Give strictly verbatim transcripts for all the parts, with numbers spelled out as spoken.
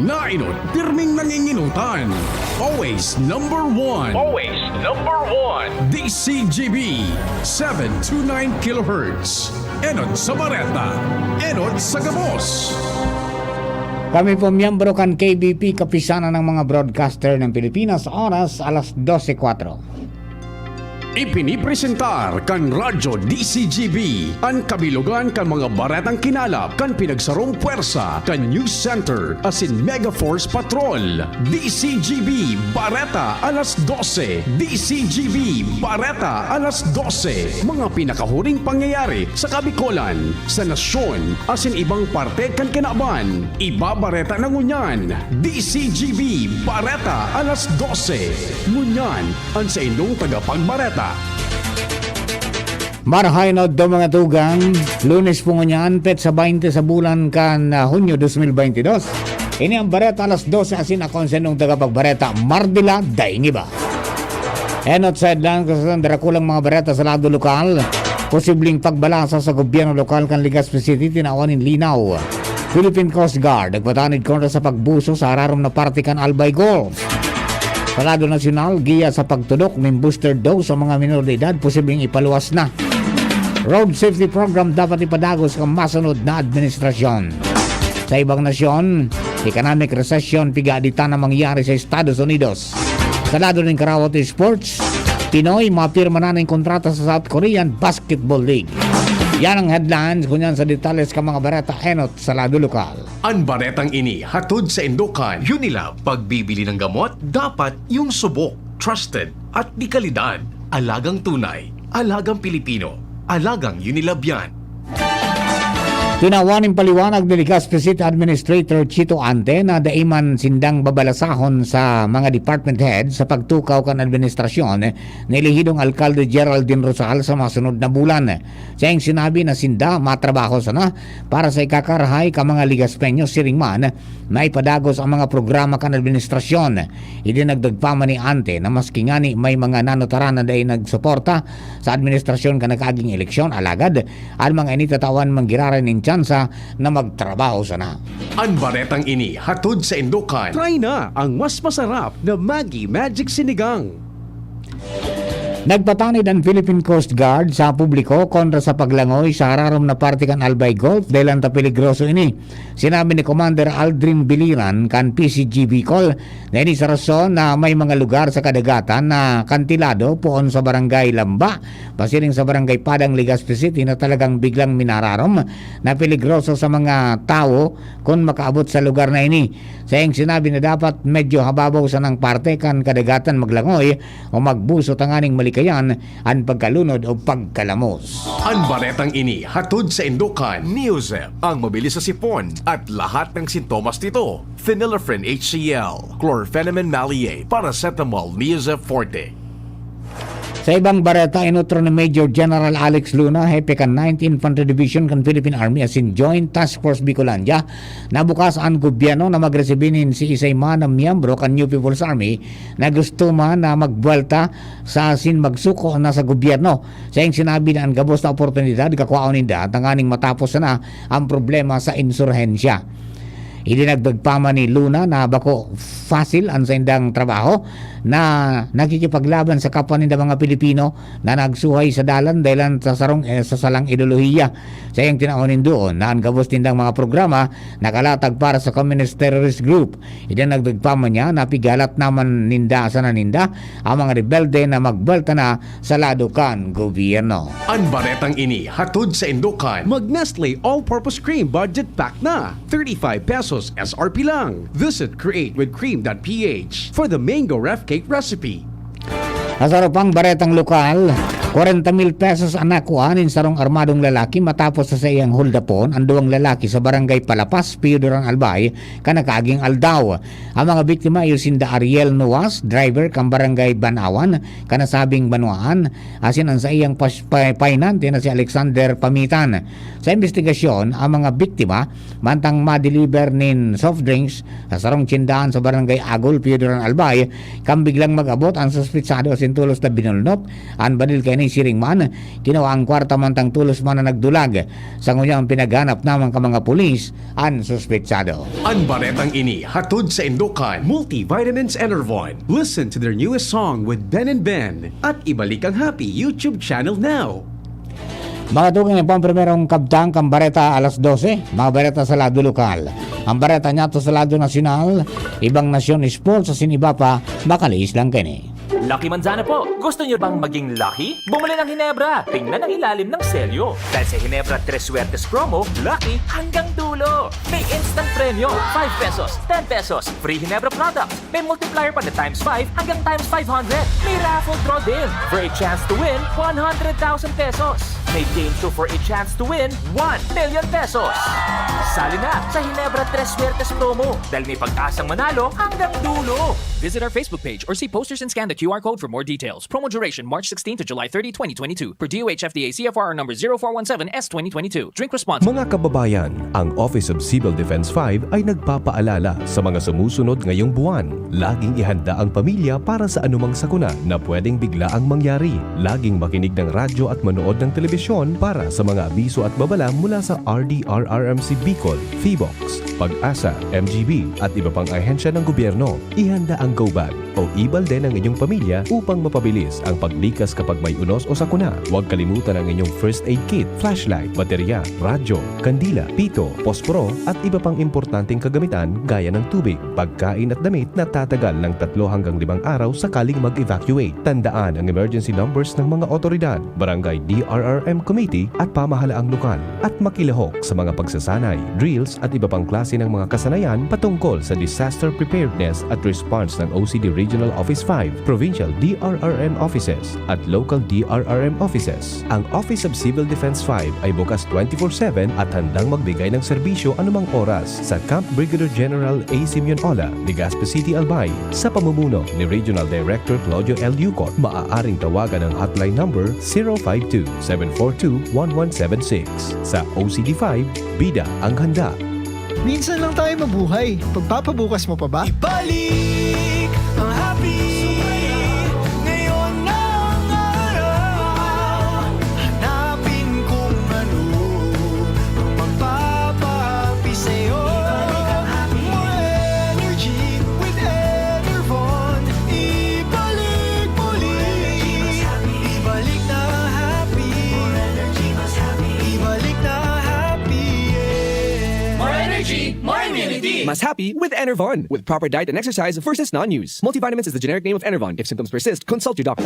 Nainot, pirming nanginginutan. Always number one. Always number one. D C G B, seven two nine kilohertz. Enot sa Bareta. Enot sa Gabos. Kami po miyembro kan K B P, Kapisanan ng mga Broadcaster ng Pilipinas, oras alas dose kwatro. Ipinipresentar kan Radyo D C G B an kabilogan kan mga baretang kinalap kan pinagsarong pwersa kan News Center asin Mega Force Patrol. D C G B Bareta alas dose. D C G B Bareta alas dose. Mga pinakahuring pangyayari sa Kabikolan, sa nasyon, asin ibang parte kan kinaban. Ibabareta na ngunyan. D C G B Bareta alas dose. Ngunyan, an saindong tagapagbareta. Marahay na adto, mga tugang. Lunes po ngunyan, petsa baynte sa bulan kan, ah, Hunyo dos mil baynte dos. Ini ang bareta alas dose, asin ako an saindong tagapagbareta, Mardila Daingiba. Enot sa headline, kasabay, darakulang mga bareta sa lado lokal. Posibleng pagbalasa sa gobyerno lokal kan Legazpi City, tinawan nin linaw. Philippine Coast Guard nagpatanid kontra sa pagbuso sa ararom na parte kan Albay Gulf. Sa lado nasyonal, giya sa pagtudok nin booster dose sa mga minor de edad, posibleng ipaluwas na. Road safety program dapat ipadagos kan masunod na administrasyon. Sa ibang nasyon, economic recession, piga dita na mangyari sa Estados Unidos. Sa lado nin karawat sports, Pinoy mapirma na nin kontrata sa South Korean Basketball League. Yan ang headlines. Ngunyan sa detalles kan mga bareta, enot sa lado lokal. An baretang ini hatod saindo kan Unilab. Pagbibili ng gamot, dapat yung subok, trusted, at de kalidad. Alagang tunay, alagang Pilipino, alagang Unilab yan. Tinawan nin paliwanag ni Legazpi City Administrator Chito Ante na dai man sindang babalasahon sa mga department head sa pagtukaw kan administrasyon ni Elehidong Alkalde Geraldine Rosal sa masunod na bulan. Siya ang sinabi na sinda matrabaho sana para sa ikakarahay kan mga Legazpeño, siring man na ipadagos ang mga programa kan administrasyon. Idinagdag pa man ni Ante na maski ngani may mga nanotaran na dai nagsuporta sa administrasyon kan nakaaging eleksyon, alagad an mga ini tatawan man giraray nin tsansa na magtrabaho sana. An baretang ini hatod saindo kan Try na ang mas masarap na Maggi Magic Sinigang. Nagpatanid an Philippine Coast Guard sa publiko kontra sa paglangoy sa hararom na parte kan Albay Gulf, dahelan ta peligroso ini. Sinabi ni Commander Aldrin Biliran kan P C G Bicol na ini sa rason na may mga lugar sa kadagatan na kantilado poon sa Barangay Lamba, pasiring sa Barangay Padang, Legazpi City, na talagang biglang minararom na peligroso sa mga tawo kun makaabot sa lugar na ini. Sa iyang sinabi na dapat medyo hababaw sanang parte kan kadagatan maglangoy o magbuso tanganing malikayan an pagkalunod o pagkalamos. An baretang ini hatod saindo kan Neozep, ang mabilis sa sipon at lahat ng sintomas nito. Phenylephrine H C L, chlorphenamine maleate, paracetamol, Neozep Forte. Sa ibang bareta, inutro ni Major General Alex Luna, hepe kan Ninth Infantry Division kan Philippine Army asin Joint Task Force Bicolandia, na bukas an gobyerno na magresibi nin siisay man na miyembro kan New People's Army na gusto man na magbuwelta sa asin magsuko na sa gobyerno. Sa iyang sinabi na an gabos na oportunidad kakwaon ninda tanganing matapos sana ang problema sa insurhensya. Idinagdag pa man ni Luna na bako fasil an saindang trabaho na nakikipaglaban sa kapwa ninda mga Pilipino na nagsuhay sa dalan dahelan sa sarong, eh, sa salang ideolohiya. Sa iyang tinawan nin duon na an gabos nindang mga programa nakalatag para sa Communist Terrorist Group. Idinagdag pa man niya na pigalat naman ninda sana ninda ang mga rebelde na magbuwelta na sa lado kan gobyerno. An baretang ini hatod saindo kan Mag-Nestle All-Purpose Cream Budget Pack na. Thirty-five pesos S R P lang. Visit create with cream dot P H for the mango ref cake recipe. Sa sarong pang baretang lokal, kwarenta mil pesos an nakua nin sarong armadong lalaki matapos sa saiyang holdapon an duwang lalaki sa Barangay Palapas, Pio Duran, Albay, kan nakaaging aldaw. Ang mga biktima iyo sinda Ariel Nuas, driver kan Barangay Banawan, kan nasabing banwaan, asin an saiyang pas-, pa-, pahinante na si Alexander Pamitan. Sa imbestigasyon, ang mga biktima mantang ma-deliver nin soft drinks sa sarong tsindahan sa Barangay Agol, Pio Duran, Albay, kan biglang mag-abot ang suspitsado asin tolos na binulnop an banil kan Siring man, kinuha ang kwarta mantang tolos man na nagdulag. Sa ngunyan, pinaghanap na man kan mga pulis an suspetsado. An baretang ini hatod saindo kan Multivitamins Enervon. Listen to their newest song with Ben and Ben at Ibalik ang Happy YouTube channel now. Mga tugang, yan po ang primerong kabtang kan bareta alas dose. Mga bareta sa lado lokal. Ang bareta niyato sa lado nasyonal, ibang nasyon, sports, asin iba pa, makalihis lang kaini. Lucky Manzana po! Gusto niyo bang maging lucky? Bumili ng Hinebra! Tingnan ang ilalim ng selyo! Dahil sa Hinebra Tres Suertes Promo, lucky hanggang dulo! May instant premyo, five pesos, ten pesos, free Hinebra products, may multiplier pa na times five hanggang times five hundred. May raffle draw din for a chance to win one hundred thousand pesos. May game show for a chance to win one million pesos. Sali na sa Hinebra Tres Suertes Promo dahil may pag-asang manalo hanggang dulo. Visit our Facebook page or see posters and scan the Q R code for more details. Promo duration March sixteen to July thirty, twenty twenty-two, per D O H F D A C F R number zero four one seven S twenty twenty-two. Drink responsibly. Mga kababayan, ang Office of Civil Defense five ay nagpapaalala sa mga sumusunod ngayong buwan. Laging ihanda ang pamilya para sa anumang sakuna na pwedeng biglaang mangyari. Laging makinig ng radyo at manood ng telebisyon para sa mga abiso at babala mula sa R D R R M C Bicol, Phivolcs, PAGASA, M G B at iba pang ahensya ng gobyerno. Ihanda ang go bag o e-balde ng inyong pamilya upang mapabilis ang paglikas kapag may unos o sakuna. Huwag kalimutan ang inyong first aid kit, flashlight, baterya, radyo, kandila, pito, posporo, at iba pang importanteng kagamitan gaya ng tubig, pagkain at damit na tatagal ng tatlo hanggang limang araw sakaling mag-evacuate. Tandaan ang emergency numbers ng mga otoridad, barangay D R R M committee at pamahalaang lokal, at makilahok sa mga pagsasanay, drills at iba pang klase ng mga kasanayan patungkol sa disaster preparedness at response ng O C D Regional Office five, Provincial D R R M offices at local D R R M offices. Ang Office of Civil Defense five ay bukas twenty-four seven at handang magbigay ng serbisyo anumang oras sa Camp Brigadier General A. Simeon Ola, Legazpi City, Albay, sa pamumuno ni Regional Director Claudio L. Yucot. Maaaring tawagan ang hotline number zero five two, seven four two, one one seven six. Sa O C D five, bida ang handa. Minsan lang tayo mabuhay. Pagpapabukas mo pa ba? Ibalik ang happy. Ngayon na ang araw. Hanapin kung ano ang magpapahappy sa'yo. More energy with Enervon. Ibalik muli. Ibalik na happy. Ibalik na happy, yeah. More energy, more immunity. Mas happy with Enervon. With proper diet and exercise versus non-use. Multivitamins is the generic name of Enervon. If symptoms persist, consult your doctor.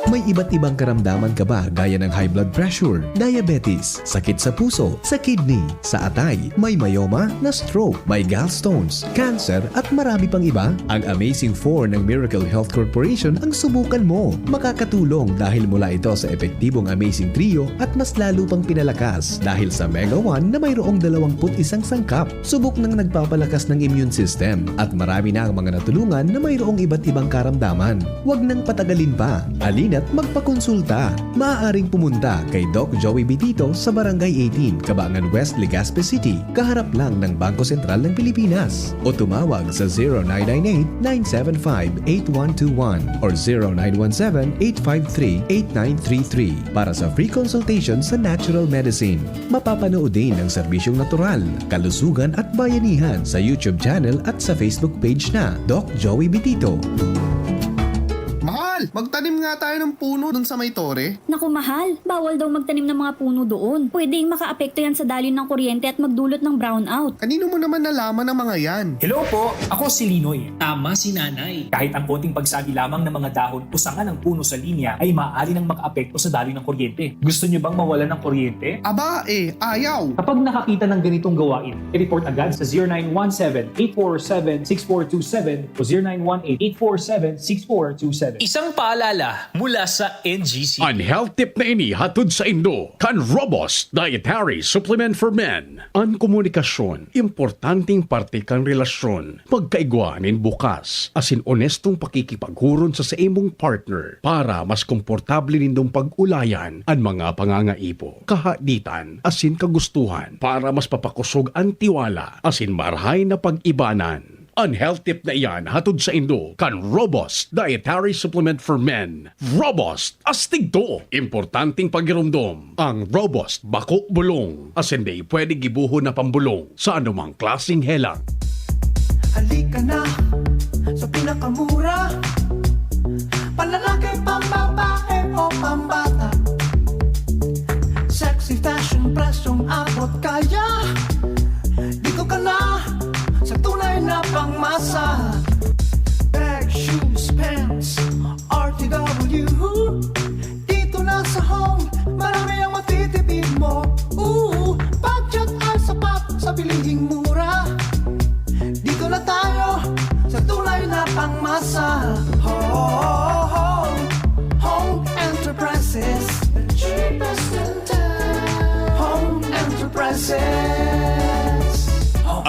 May iba't ibang karamdaman ka ba, gaya ng high blood pressure, diabetes, sakit sa puso, sa kidney, sa atay, may myoma, na-stroke, may gallstones, cancer, at marami pang iba? Ang Amazing four ng Miracle Health Corporation ang subukan mo. Makakatulong dahil mula ito sa epektibong Amazing Trio at mas lalo pang pinalakas dahil sa Mega one na mayroong dalawampu't isang sangkap. Subok nang nagpapalakas ng immune system at marami na ang mga natulungan na mayroong iba't ibang karamdaman. Huwag nang patagalin pa. Halina't magpakonsulta. Maaaring pumunta kay Doc Joey Bitito sa Barangay eighteen, Cabangan West, Legazpi City, kaharap lang ng Bangko Sentral ng Pilipinas. O tumawag sa zero nine nine eight, nine seven five, eight one two one or zero nine one seven, eight five three, eight nine three three para sa free consultation sa natural medicine. Mapapanood din ang serbisyong natural, kalusugan at bayanihan sa YouTube channel at sa Facebook page na Doc Joey Bitito. Mahal, magtanim nga tayo ng puno dun sa may tore. Naku, mahal, bawal daw magtanim ng mga puno doon. Pwedeng makaapekto yan sa daloy ng kuryente at magdulot ng brownout. Kanino mo naman nalaman ang mga yan? Hello po, ako si Linoy. Tama si Nanay. Kahit ang konting pagsabi lamang ng mga dahon o sanga ng puno sa linya ay maaari nang makaapekto sa daloy ng kuryente. Gusto niyo bang mawalan ng kuryente? Aba, eh, ayaw! Kapag nakakita ng ganitong gawain, i-report agad sa zero nine one seven, eight four seven, six four two seven o zero nine one eight, eight four seven, six four two seven. Isang paalala mula sa N G C. An health tip na ini hatod saindo kan Robust Dietary Supplement for Men. An komunikasyon, importanteng parte kan relasyon. Magkaigwa nin bukas asin onestong pakikipaghuron sa saimong partner para mas komportable nindong pag-ulayan an mga pangangaipo, kahaditan asin kagustuhan para mas papakosog an tiwala asin marahay na pag-ibanan. An health tip na iyan hatod saindo kan Robust Dietary Supplement for Men. Robust, astig to! Importanteng pagiromdom, ang Robust bako bulong, asin dai pwede gibohon na pambolong sa anumang klaseng helang. Halika na sa pinakamura, panlalaki, pambabae o pambata. Sexy fashion, presyong abot kaya. Dito ka na sa tunay na pangmasa. Bag, shoes, pants, R T W. Dito na sa Home, marami ang matitipid mo. Ooh, budget ay sapat sa bilihing mura. Dito na tayo sa tunay na pangmasa. Home, Home Enterprises, the cheapest in town. Home Enterprises.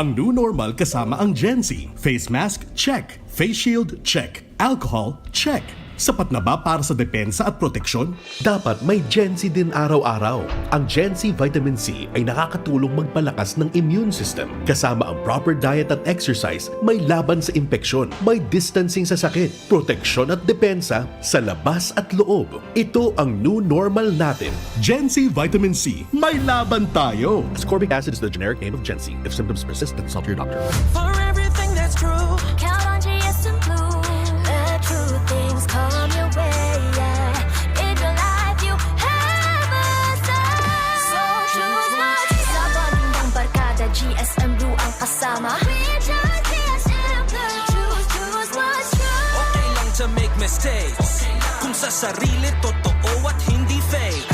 Ang new normal kasama ang Gen Z. Face mask, check. Face shield, check. Alcohol, check. Sapat na ba para sa depensa at proteksyon? Dapat may Gen Z din araw-araw. Ang Gen Z Vitamin C ay nakakatulong magpalakas ng immune system. Kasama ang proper diet at exercise, may laban sa impeksyon, may distancing sa sakit, proteksyon at depensa sa labas at loob. Ito ang new normal natin. Gen Z Vitamin C, may laban tayo! Ascorbic acid is the generic name of Gen Z. If symptoms persist, then consult your doctor. For everything that's true, count on G S M Blue. Let true things come your way, yeah. In your life, you have a say. So choose what's true. Sa bonding ng barkada, G S M Blue ang kasama. We choose G S M Blue. Choose, choose what's true. Okay lang to make mistakes. Kung sa sarili, totoo at hindi fake.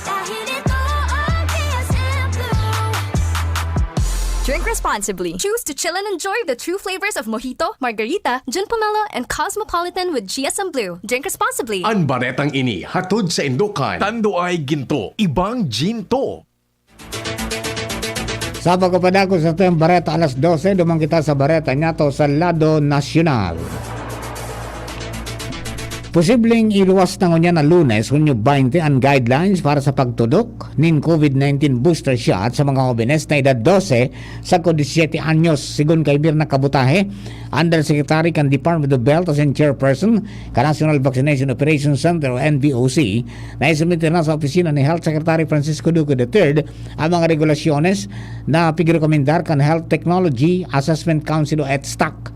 Dahil ito ang G S M Blue. Drink responsibly. Choose to chill and enjoy the true flavors of Mojito, Margarita, Gin Pomelo, and Cosmopolitan with G S M Blue. Drink responsibly. An baretang ini hatod saindo kan Tanduay Ginto, ibang ginto. Sa pagpapadagos sa atong bareta alas dose, duman kita sa bareta nyato sa lado nasyonal. Posibleng iluwas na ngunyan na Lunes, Hunyo baynte, an guidelines para sa pagtudok nin COVID nineteen booster shot sa mga hobenes na edad dose sagkod disisiyete anyos. Segun kay Mirna Kabutahe, Undersecretary kan Department of Health asin Chairperson kan National Vaccination Operations Center o N V O C, na isumite na sa opisina ni Health Secretary Francisco Duque the third ang mga regulasyones na pigrekomendar kan Health Technology Assessment Council o HTAC.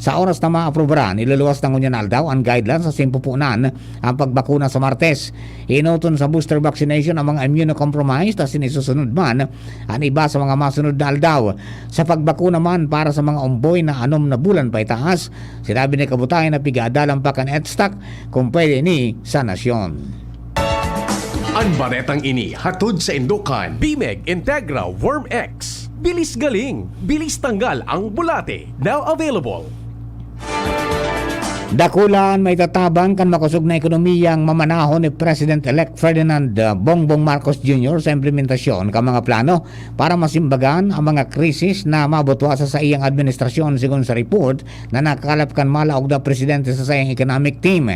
Sa oras na maaprubaran, iluluwas na ngunyan na aldaw an guidelines asin pupunan ang pagbakuna sa Martes. Inoton sa booster vaccination ang mga immunocompromised asin isusunod man an iba sa mga masunod na aldaw. Sa pagbakuna man para sa mga omboy na anom na bulan paitaas, sinabi ni Kabutahe na pigaadalan pa kan HTAC kung pwede ini sa nasyon. An baretang ini hatod saindo kan Bimeg Integra Worm X. Bilis galing, bilis tanggal ang bulate. Now available. Dakula an maitatabang kan makosog na ekonomiyang mamanahon ni President-elect Ferdinand, ah, Bongbong Marcos Junior sa implementasyon kan mga plano para masimbagan ang mga krisis na mabutwa sa saiyang administrasyon, segun sa report na nakalap kan malaog na presidente sa saiyang economic team.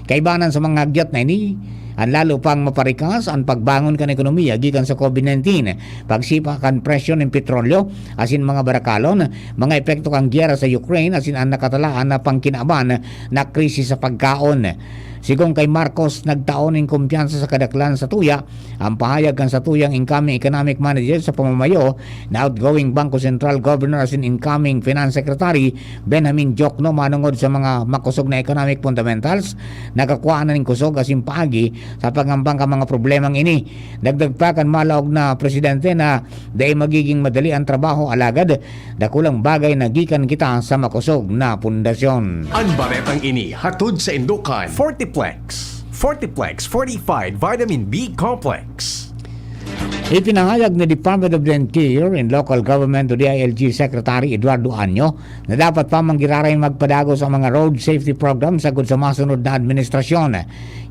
Kaibanan sa mga hagyot na ini, an lalo pang maparikas an pagbangon kan ekonomiya gikan sa COVID nineteen, pagsipa kan presyo nin petrolyo asin mga barakalon, mga epekto kan giyera sa Ukraine asin an nakatalaan na pangkinaban na krisis sa pagkaon. Segun kay Marcos, nagtao nin kumpiyansa sa kadaklan satuya an pahayag kan satuyang incoming economic manager sa pamamayo na outgoing Bangko Sentral Governor asin incoming Finance Secretary Benjamin Diokno manongod sa mga makosog na economic fundamentals, nagkakua na nin kosog asin paagi sa pag-ambang kan mga problemang ini. Dagdag pa kan malaog na presidente na dai magiging madali an trabaho, alagad dakulang bagay na gikan kita sa makosog na pundasyon. An baretang ini hatod saindo kan Fortiplex. Fortiplex Fortified Vitamin B Complex. Ipinahayag ni Department of the Interior and Local Government o D I L G Secretary Eduardo Anyo na dapat pa man giraray magpadagos ang mga road safety program sagkod sa masunod na administrasyon.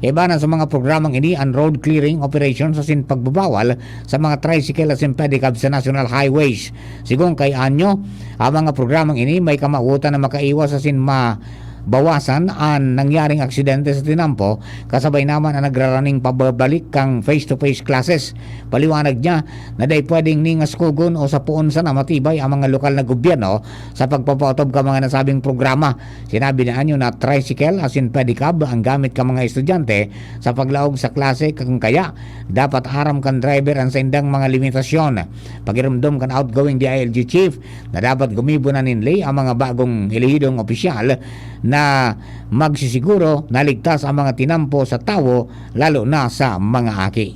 Kaibanan sa mga programang ini an road clearing operations asin pagbabawal sa mga tricycle asin pedicab sa national highways. Segun kay Anyo, ang mga programang ini may kamawotan na makaiwas asin ma- bawasan an nangyaring aksidente sa tinampo, kasabay naman an nagraraning pababalik kan face-to-face classes. Paliwanag niya na dai pwedeng ningaskogon o sapoon sana matibay ang mga lokal na gobyerno sa pagpapaotob kan mga nasabing programa. Sinabi ni Anyo na tricycle asin pedicab ang gamit kan mga estudyante sa paglaog sa klase, kan kaya dapat aram kan driver an saindang mga limitasyon. Pagiromdom kan outgoing D I L G chief na dapat gumibo na nin ley ang mga bagong elehidong opisyal na magsisiguro na ligtas ang mga tinampo sa tawo, lalo na sa mga aki.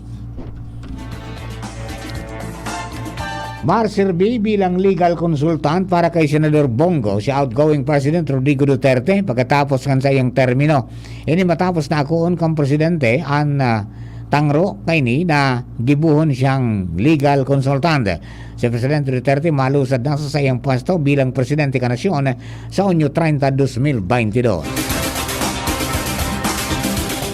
Marsirbi bilang legal consultant para kay Senador Bong Go si outgoing President Rodrigo Duterte pagkatapos kan saiyang termino. Ini matapos na akoon kan presidente an, ah, tangro kaini na gibohon siyang legal consultant. Si Presidente Duterte malusad na sa saiyang pwesto bilang presidente kan nasyon sa Hunyo treinta, dos mil baynte dos.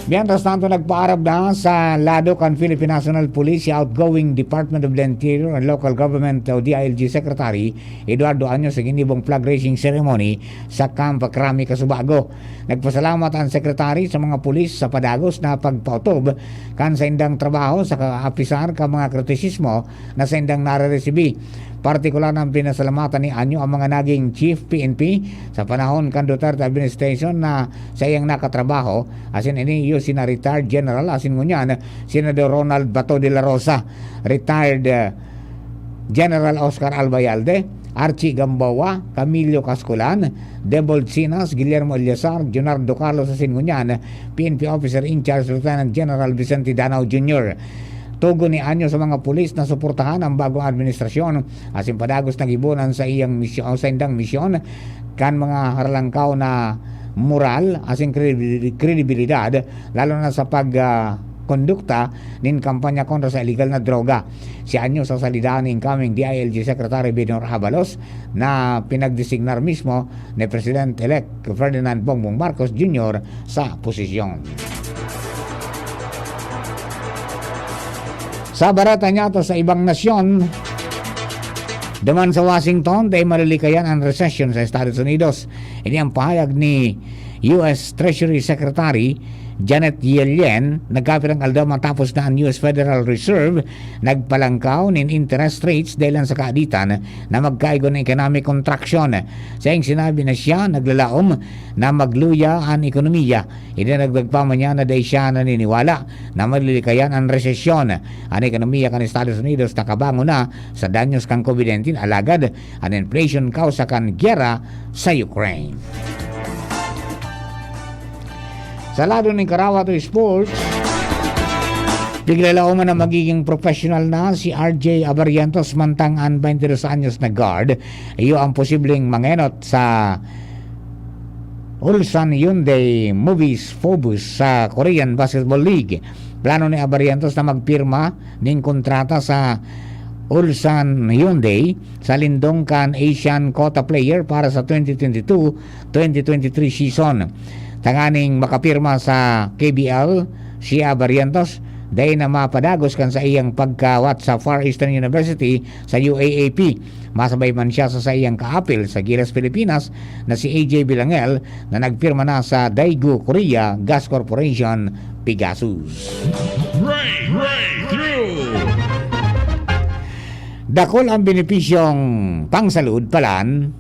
Mientras tanto, nagpaarap na sa lado kan Philippine National Police si outgoing Department of the Interior and Local Government o D I L G Secretary Eduardo Anyo sa ginibong flag raising ceremony sa Camp Crame, Casubago. Nagpasalamat ang secretary sa mga pulis sa padagos na pagpaotob kan saindang trabaho sa kaapisar kan mga kritisismo na saindang nareresibi. Partikular na pinasalamatan ni Anyo ang mga naging chief P N P sa panahon kan Duterte administration na saiyang nakatrabaho, asin ini iyo sina retired General asin ngunyan Senador Ronald Bato de la Rosa, retired, eh, General Oscar Albayalde, Archie Gamboa, Camilio Cascolan, Debold Sinas, Guillermo Eleazar, Junardo Carlos asin ngunyan P N P Officer in Charge Lieutenant General Vicente Danao Junior. Tugon ni Anyo sa mga pulis na suportahan ang bagong administrasyon asin padagos na gibonan sa iyang misyon, sa indang misyon kan mga haralangkaw na moral asin kredibi-, kredibilidad, lalo na sa pag, ah, kondukta nin kampanya kontra sa iligal na droga. Si Anyo sa salida ni incoming D I L G Secretary Benhur Abalos na pinagdesignar mismo ni President-elect Ferdinand Bongbong Marcos Junior sa posisyon. Sa bareta niyato sa ibang nasyon, duman sa Washington, dai malilikayan an resesyon sa Estados Unidos. Ini ang pahayag ni U S Treasury Secretary Janet Yellen, nagkapirang aldaw matapos na an U S Federal Reserve nagpalangkaw nin interest rates dahilan sa kaaditan na magkaigo nin economic contraction. Saiyang sinabi na siya naglalaom na magluya an ekonomiya. Idinagdag pa man niya na dai siya naniniwala na malilikayan an resesyon. An ekonomiya kan Estados Unidos nakabangon na sa danyos kan COVID nineteen, alagad an inflation kausa kan giyera sa Ukraine. Sa lado nin karawat o sports, piglalaoman na magiging professional na si R J Abarientos mantang an twenty-two anyos na guard iyo ang posibleng mangenot sa Ulsan Hyundai Mobius Phobos sa Korean Basketball League. Plano ni Abarientos na magpirma nin kontrata sa Ulsan Hyundai sa lindong kan Asian Quota Player para sa twenty twenty-two twenty twenty-three season. Tanganing makapirma sa K B L, si Abarientos dai na mapadagos kan saiyang pagkawat sa Far Eastern University sa U A A P. Masabay man siya sa saiyang kaapil sa Gilas Pilipinas na si A J Bilangel na nagpirma na sa Daegu Korea Gas Corporation, Pegasus. Break, breakthrough. Dakul ang benepisyong pangsalud palan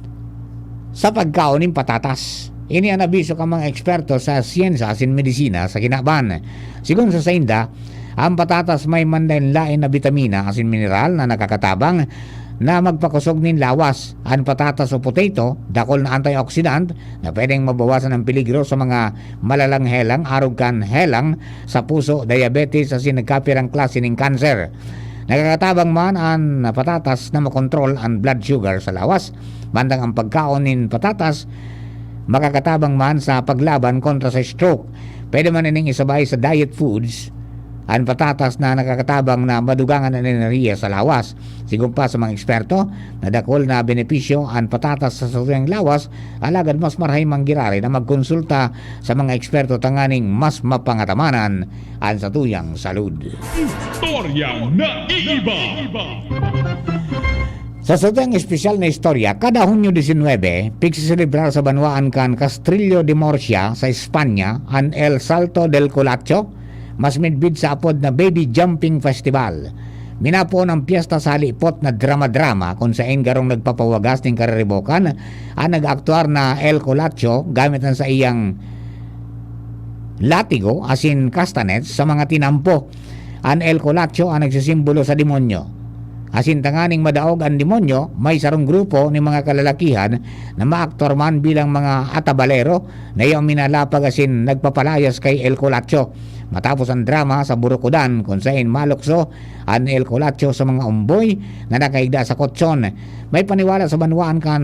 sa pagkaon nin patatas. Ini an abiso kan mga eksperto sa siyensya asin medisina sa kinaban. Sigon sa sainda, ang patatas may manlaen-laen na bitamina asin mineral na nakakatabang na magpakosog nin lawas. An patatas o potato, dakul na antioxidant na pwedeng mabawasan ang peligro sa mga malalang helang arog kan helang sa puso, diabetes asin nagkapirang klase nin kanser. Nakakatabang man an patatas na makontrol an blood sugar sa lawas, mantang ang pagkaon nin patatas makakatabang man sa paglaban kontra sa stroke. Pwede man ining isabay sa diet foods an patatas na nakakatabang na madugangan an enerhiya sa lawas. Sigon pa sa mga eksperto na dakul na benepisyo an patatas sa satuyang lawas, alagad mas marahay man giraray na magkonsulta sa mga eksperto tanganing mas mapangatamanan an satuyang salud. Istoryang naiiba. Sa satuyang espesyal na istorya, kada Hunyo disinwebe, pigseselebrar sa banwaan kan Castrillo de Murcia sa Espanya an El Salto del Colacho, mas midbid sa apod na Baby Jumping Festival. Minapoon ang piyesta sa halipot na drama-drama, kun saen garong nagpapawagas nin kariribokan an nag-aaktuar na El Colacho gamit an saiyang latigo asin castanets sa mga tinampo. An El Colacho an nagsisimbolo sa demonyo. Asin tanganing madaog an demonyo, may sarong grupo nin mga kalalakihan na maaktuar man bilang mga atabalero na yaon minalapag asin nagpapalayas kay El Colacho. Matapos ang drama sa Burukudan, kun saen malukso an El Colacho sa mga omboy na nakaigda sa kotson. May paniwala sa banwaan kan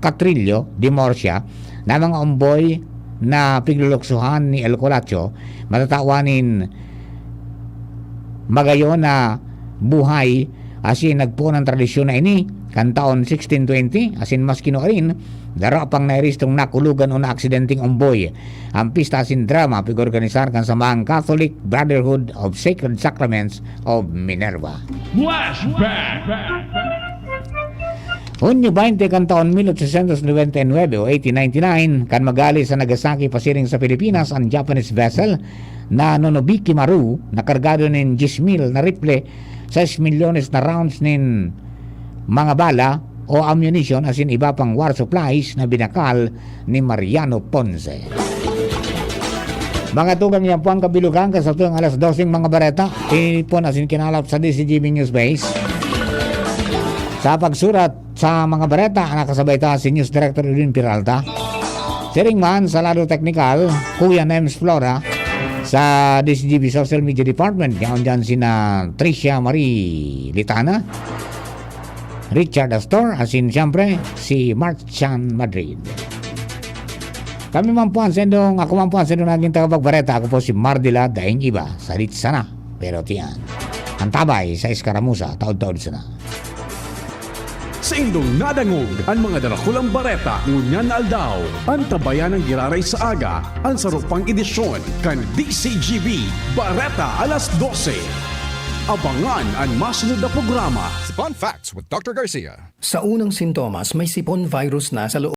Catrillo de Murcia na mga omboy na pigluluksohan ni El Colacho matatawan nin magayon na buhay, asin nagpoon an tradisyon na ini kan taon sixteen twenty, asin maski nuarin, dara pang nairehistrong nakulogan o naaksidenteng omboy. Ang pista asin drama pig-organisar kan samahang Catholic Brotherhood of Sacred Sacraments of Minerva. Flashback! Hunyo twenty kan taon mil ochocientos noventa y nueve o eighteen ninety-nine, kan magali sa Nagasaki pasiring sa Pilipinas an Japanese vessel na Nonobiki Maru na kargado nin diyes mil na rifle, sais milyones na rounds nin mga bala o ammunition asin iba pang war supplies na binakal ni Mariano Ponce. Mga tugang, yan po ang kabilugan kan satuyang alas doseng mga bareta. Tinipon asin kinalap sa D C G B News Base. Sa pagsurat sa mga bareta, nakasabay ta si News Director Edwin Peralta. Siring man sa lado teknikal, Kuya Nems Flora. Sa D C G B Social Media Department, yaon dyan sina Tricia Marie Litana, Richard Astor, asin siyempre si Marchan Madrid. Kami man po ang sendong, ako man po ang sendong naging tagapagbareta. Ako po si Mardila Daing Iba. Salit sana, pero tiyan. Ang tabay sa eskaramusa, taod-taod sana. Saindong nadangog an mga darakulang bareta ngunyan na aldaw. Antabayan an giraray sa aga an saro pang edisyon kan D C G B Bareta alas dose. Abangan an masunod na programa. Fun Facts with Doctor Garcia. Sa unang sintomas, may sipon virus na sa loob